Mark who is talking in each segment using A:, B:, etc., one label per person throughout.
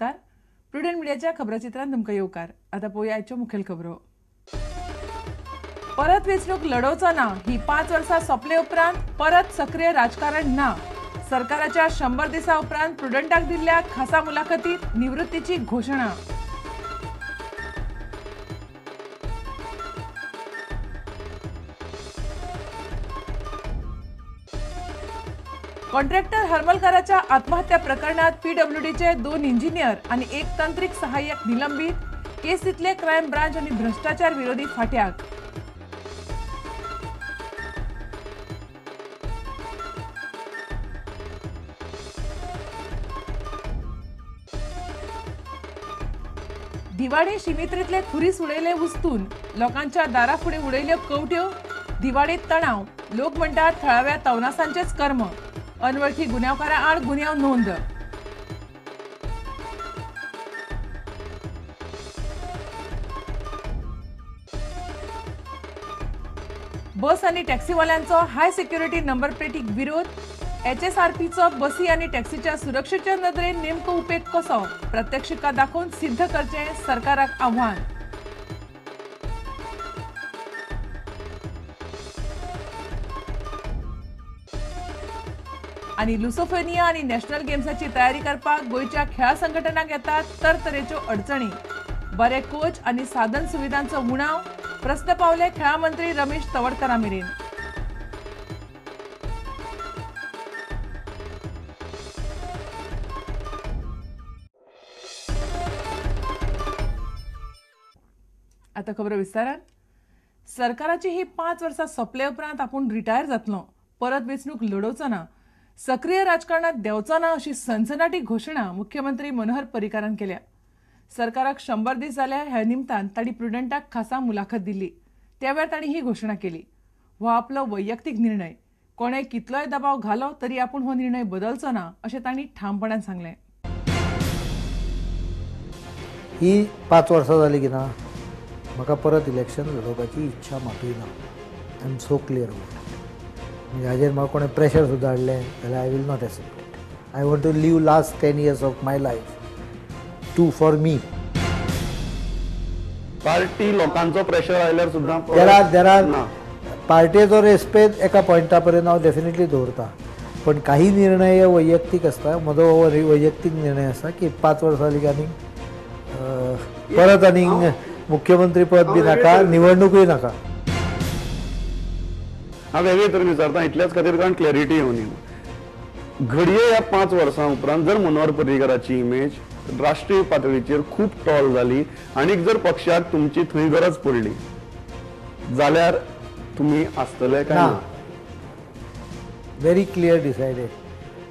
A: नमस्कार, प्रुडंट मीडियाच्या खबराचित्रांत तुमकां येवकार. आतां पळोवया आयच्यो मुखेल खबरो. परत वेंचणूक लढोवचो ना ही 5 वर्सां सोंपले उपरांत परत सक्रीय राजकारण ना. सरकाराच्या 100 दिसां उपरांत प्रुडंटाक दिल्ल्या खासा मुलाखतीत निवृत्तीची घोशणा. कॉन्ट्रॅक्टर हरमलकाराच्या आत्महत्या प्रकरणात पीडब्ल्यूडीचे 2 इंजिनियर आणि 1 तांत्रिक सहाय्यक निलंबित. केसीतले क्रायम ब्रांच आणि भ्रष्टाचार विरोधी फाट्याक. दिवाडी शिमित्रीतले खुरीस उडयले उस्तून, लोकांच्या दारा फुडें उडयल्यो कवट्यो. दिवाडीत तणाव, लोक म्हणटात थळाव्या तवनासांचेच कर्म. अनवळखी गुन्यांवकारा आड गुन्यांव नोंद. बस आणि टॅक्सीवाल्यांचो हाय सिक्युरिटी नंबर प्लेटीक विरोध. एचएसआरपीचो बसी आणि टॅक्सीच्या सुरक्षेच्या नदरेन नेमको उपेग कसो, प्रात्यक्षिका दाखोवन सिद्ध करचें सरकाराक आव्हान. आनी लुसोफोनिया आनी नॅशनल गेम्साची तयारी करपाक गोंयच्या खेळा संघटनाक येतात तरतरेच्यो अडचणी. बरे कोच आनी साधन सुविधांचो उणाव, प्रस्न पावले खेळा मंत्री रमेश तवडकरा मेरेन. आतां खबर विस्तारान. सरकाराची ही 5 वर्सां सोंपले उपरांत आपूण रिटायर जातलो, परत वेंचणूक लढोवचो ना, सक्रीय राजकारणात देंवचो ना अशी सनसनाटी घोशणा मुख्यमंत्री मनोहर पर्रीकारान केल्या. सरकाराक 100 दीस जाल्या ह्या निमतान तांणी प्रुडंटाक खासा मुलाखत दिली. त्या वेळार तांणी ही घोशणा केली. हो आपलो वैयक्तीक निर्णय, कोणें कितलोय दबाव घालो तरी आपूण हो निर्णय बदलचो ना अशें तांणी ठामपणान सांगलें.
B: ही 5 वर्सां जाली की ना म्हाका परत इलेक्शन लढोवपाची इच्छा मातूय ना. I am so clear about it. म्हणजे हाजेर म्हाका कोणें प्रेशर सुद्दां हाडलें जाल्यार I will not accept it. I want to live last 10 years of my life to for me.
C: Party लोकांचो प्रेशर आयल्यार सुद्दां
B: there are पार्टेचो रेस्पेद एका पॉयंटा पर्यंत हांव डेफिनेटली दवरता, पण काही निर्णय वैयक्तीक आसता. म्हजो हो वैयक्तीक निर्णय आसा की 5 वर्सां जाली आनीक परत आनीक मुख्यमंत्री पद बी नाका, निवडणुकूय नाका.
C: हांव वेगळे तरेन विचारता इतल्याच खातीर कारण क्लॅरिटी येवनी. घडये ह्या 5 वर्सां उपरांत जर मनोहर पर्रीकाराची इमेज राष्ट्रीय पातळीचेर खूब टॉल जाली आनी जर पक्षाक तुमची थंय गरज पडली जाल्यार तुमी आसतले काय ना?
B: Very clear decided.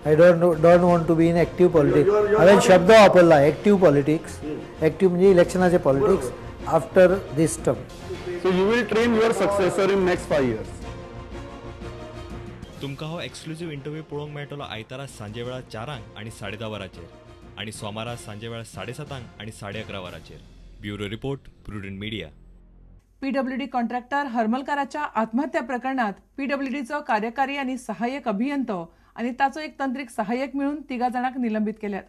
B: I don't want to be in active politics. हांवें शब्द वापरला एक्टीव पॉलिटिक्स. एक्टीव म्हणजे इलेक्शनाचे politics after this term.
C: So you will train your successor in next 5 years.
D: तुमकां हो एक्सक्लुझिव्ह इंटरव्यू पळोवंक मेळटलो आयतारा सांजेवेळा 4 आनी 10:30 वरांचेर आनी सोमारा सांजेवेळा 7:30 आनी 11:30 वरांचेर. Bureau report, Prudent Media.
A: PWD contractor हरमलकाराच्या आत्महत्या प्रकरणात पीडब्ल्यूडीचो कार्यकारी आनी सहाय्यक अभियंतो आनी ताचो एक तंत्रीक सहाय्यक मेळून 3 जाणांक निलंबीत केल्यात.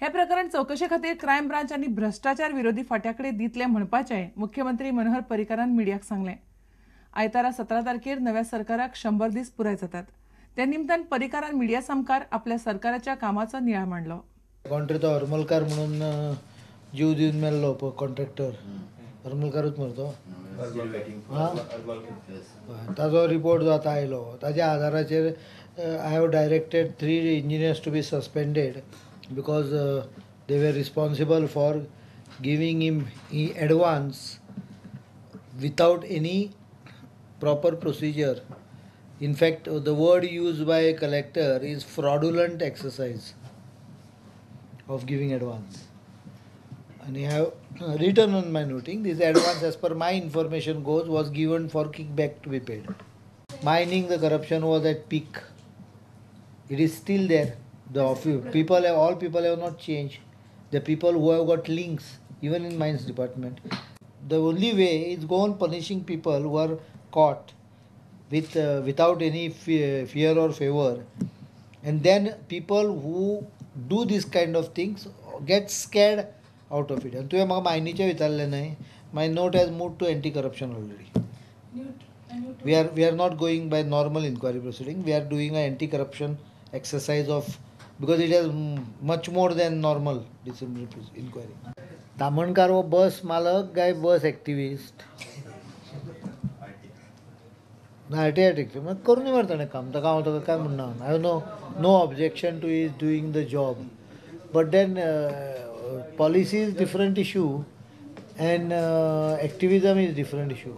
A: हे प्रकरण चवकशे खातीर क्रायम ब्रांच आनी भ्रष्टाचार विरोधी फाट्याकडे दितले म्हणपाचें मुख्यमंत्री मनोहर पर्रीकारान मिडियाक सांगलें. आयतारा 17 तारखेर नव्या सरकाराक 100 दीस पुराय जातात. त्या निमतान पर्रीकारान मिडिया सामकार आपल्या सरकाराच्या कामाचो नियाळ मांडलो.
B: कॉन्ट्रेक्टर हरमलकार म्हणून जीव दिवन मेल्लो पळय कॉन्ट्रॅक्टर हरमलकारूच मरे तो, ताजो रिपोर्ट जो आतां आयलो ताज्या आदाराचेर I have directed 3 engineers to be suspended because they were responsible for giving him advance without any proper procedure. In fact, the word used by a collector is fraudulent exercise of giving advance. And I have written on my noting, this advance as per my information goes was given for kickback to be paid. Mining, the corruption was at peak. It is still there. The people have, all people have not changed. The people who have got links, even in mines department. The only way is go on punishing people who are caught with without any fear or favor, and then people who do this kind of things get scared out of it. आनी तुवें म्हाका मायनीचें विचारलें न्हय, my note has moved to anti corruption already. We are not going by normal inquiry proceeding. We are doing an anti-corruption exercise of, because it has much more than normal disciplinary inquiry. Tamhankar हो बस मालक काय बस activist ना R T I मग करूं न्ही मरे ताणें काम, ताका हांव ताका काय म्हणना. I have no objection to is doing the job, but then policy is different issue and activism is different issue.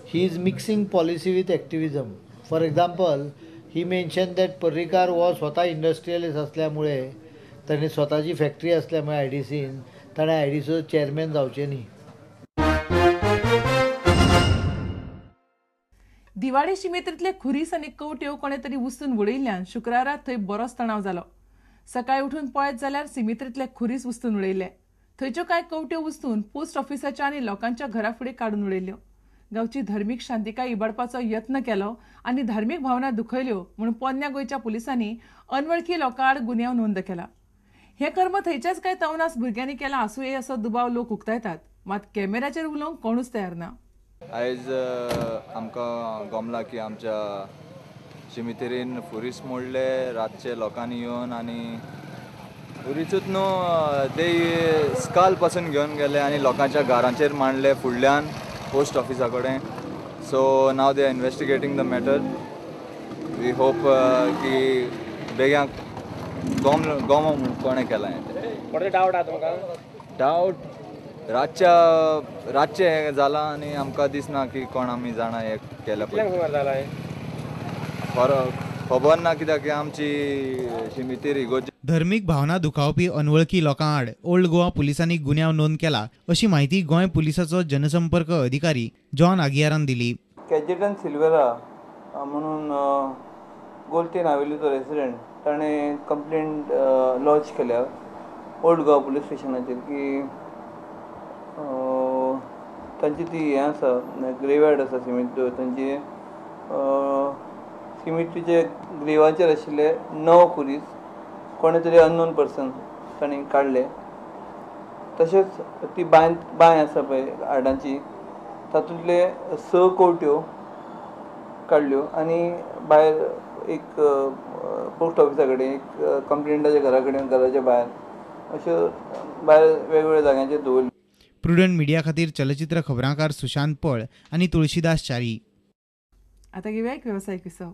B: He is mixing policy with activism. For example, he mentioned that Parrikar was स्वतः industrialist असल्यामुळे, ताणें स्वताची factory असल्यामुळे I D scene ताणें I D सीचो chairman जावचें न्ही.
A: दिवाडी शिमेत्रींतले खुरीस आनी कवट्यो कोणे तरी उस्तून उडयिल्ल्यान शुक्रारा थंय बरोच तणाव जालो. सकाळी उठून पळयत जाल्यार सिमेत्रींतले खुरीस उस्तून उडयले. थंयच्यो कांय कवट्यो उस्तून पोस्ट ऑफिसाच्या आनी लोकांच्या घरा फुडें काडून उडयल्यो. गांवची धर्मीक शांतिकाय इबाडपाचो यत्न केलो आनी धार्मीक भावना दुखयल्यो म्हूण पोन्न्या गोंयच्या पुलिसांनी अनवळखी लोकां आड गुन्यांव नोंद केला. हें कर्म थंयच्याच कांय तवनास भुरग्यांनी केलां आसुये असो दुबाव लोक उक्तायतात, मात कॅमेऱ्याचेर उलोवंक कोणूच तयार ना.
E: आयज आमकां गमलां की आमच्या शिमितेरीन फुरीस मोडले रातचे लोकांनी येवन, आनी फुरीसूच न्हू ते स्काल पासून घेवन गेले आनी लोकांच्या घरांचेर मांडले फुडल्यान पोस्ट ऑफिसा कडेन. So now they are investigating the matter. We hope की बेग्याक गोम गोम कोणें केलां हें.
F: डावट आहा तुमकां?
E: डावट रातच्या रातचें हें जालां आनी आमकां दिसना की कोण आमी जाणा हें केलां पळय. खबर ना कित्याक की आमची शिमितेर इगोर्ज.
G: धर्मीक भावना दुखावपी अनवळखी लोकां आड ओल्ड गोवा पुलिसांनी गुन्यांव नोंद केला अशी माहिती गोंय पुलिसाचो जनसंपर्क अधिकारी जॉन आगियारान दिली.
H: कॅजेटन सिल्वेरा म्हणून गोलतेन हावेलीचो रेसिडेंट ताणें कंप्लेंट लॉज केल्या ओल्ड गोवा पुलीस स्टेशनाचेर की तांची ती हें आसा ग्रेवयार्ड आसा सिमेंट, तांची सिमेंटीचे ग्रेवाचेर आशिल्ले 9 खुरीस कोणे तरी अननोन पर्सन तांणी काडले. तशेंच ती बांय बांय आसा पळय हाडांची, तातूंतले 6 कवट्यो काडल्यो आनी भायर एक पोस्ट ऑफिसा कडेन एक कंप्लेंटाच्या घरा कडेन घराच्या भायर अश्यो भायर वेगवेगळ्या जाग्यांचेर दवरल्यो.
G: प्रुडंट मिडिया खातीर चलचित्र खबरांकार सुशांत पळ आनी तुळशीदास च्यारी.
A: आतां घेवया एक वेवसायीक विसव.